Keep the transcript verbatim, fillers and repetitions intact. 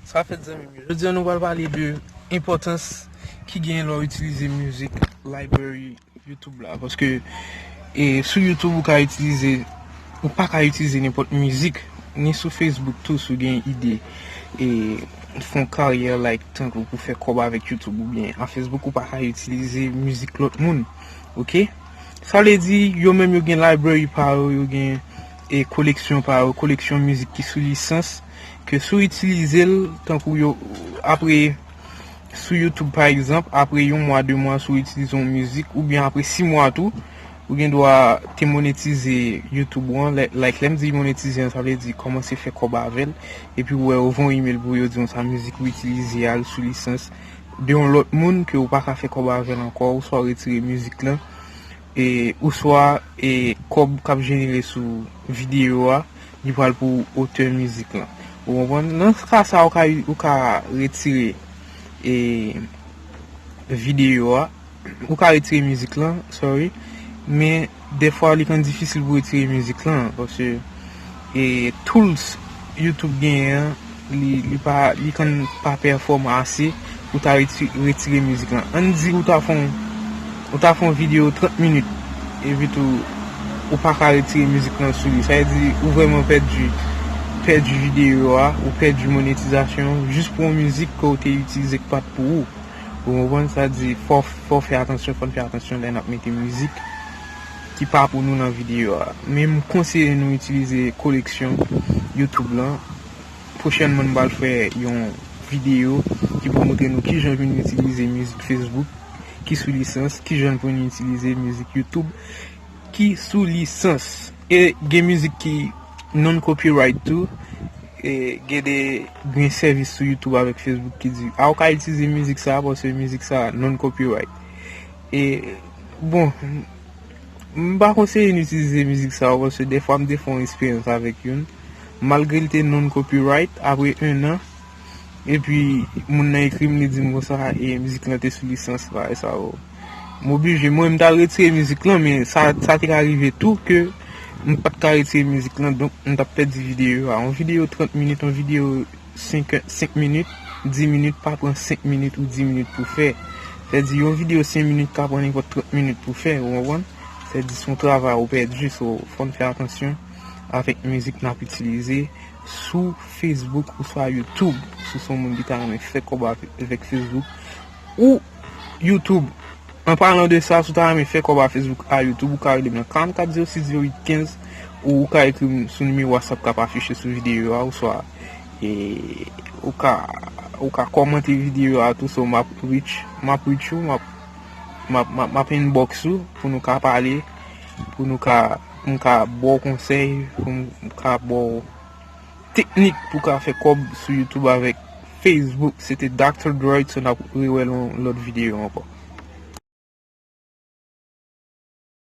Sa fèt, zanmi m yo. Jodi a nou pral pale de enpòtans ki genyen lè w itilize music library YouTube la, paske e sou YouTube ou ka itilize, ou pa ka itilize nenpòt mizik, ni sou Facebook tou, si w gen ide e fè yon karyè, like, tankou pou fè kòb avèk YouTube, oubyen a Facebook ou pa ka itilize mizik lòt moun. Oke? Sa vle di yo menm yo gen library pa yo, yo gen e koleksyon pa yo, koleksyon mizik ki sou lisans, ke si w itilize l, tankou yo, apre sou YouTube pa egzanp, apre yon mwa, de mwa, si w itilize yon mizik, oubyen apre sis mwa tou, ou gen dwa te monetize YouTube ou an. Like, lè m di monetize an, sa vle di kòmanse fè kòb avè l, epi ou wè yo voye yon email pou yo di w sa mizik ou itilize a sou lisans de yon lòt moun, ke ou pa ka fè kòb avè l ankò, oswa w retire mizik lan, e oswa e kòb k ap jenere sou videyo a, li pral pou otè mizik lan. Ou konprann? Nan ka sa a, ou ka, ou ka retire e videyo a, ou ka retire mizik lan, sorry, men dèfwa li konn difisil pou retire mizik lan, paske e tools YouTube genyen an, li, li pa, li konn pa pèfòme ase pou ta reti-, retire mizik lan. Ann di ou ta fè yon, ou ta fè yon videyo trant minit, epi tou ou pa ka retire mizik lan sou li. Sa vle di ou vrèman pèdi, pèdi videyo a, ou pèdi monetizasyon jis pou yon mizik ke w te itilize k pa t pou ou. Ou konprann? Sa di fò, fò fè atansyon, fò n fè atansyon lè n ap mete mizik ki pa pou nou nan videyo a. Men m konseye nou itilize koleksyon YouTube lan. Pwochènman m pral fè yon videyo ki pou montre nou kijan pou n itilize mizik Facebook ki sou lisans, kijan pou n itilize mizik YouTube ki sou lisans. E gen mizik ki non-copyright tou. E gen de, gen sèvis sou YouTube avèk Facebook ki di a ou ka itilize mizik sa a paske mizik sa a non-copyright. E bon, m pa konseye n itilize mizik sa yo paske dèfwa m te fè yon eksperyans avèk youn, malgre l te non-copyright, apre en an, epi moun nan ekri m, li di m konsa e mizik lan te sou lisans, bagay sa yo. M oblije, mwen m t al retire mizik lan, men sa, sa te ka rive tou ke m pa t ka retire mizik lan, donk m t ap pèdi videyo a. Yon videyo trant minit, yon videyo senk, senk minit, dis minit pa pran senk minit ou dis minit pou fè. Sa vle di yon videyo senk minit ka pran nenpòt trant minit pou fè, ou konprann? Sa vle di se yon travay ou pèdi, so fò n fè atansyon avèk mizik n ap itilize sou Facebook oswa YouTube. Si w se yon moun ki ta renmen fè kòb avèk Facebook ou YouTube. An palan de sa, si w ta renmen fè kòb a Facebook a YouTube, ou ka rele m nan karannkat zewo sis zewo uit kenz, ou ou ka ekri m sou nimewo WhatsApp k ap afiche sou videyo a, oswa e, ou ka, ou ka kòmante videyo a tou, so m ap reach, m ap reach ou, m ap, m ap, m ap, m ap inbox ou pou nou ka pale, pou nou ka, pou m ka ba w konsèy, pou m ka ba w teknik pou ka fè kòb sou YouTube avèk Facebook. Se te Doctor Droid, so n ap rewè l yon lòt videyo ankò.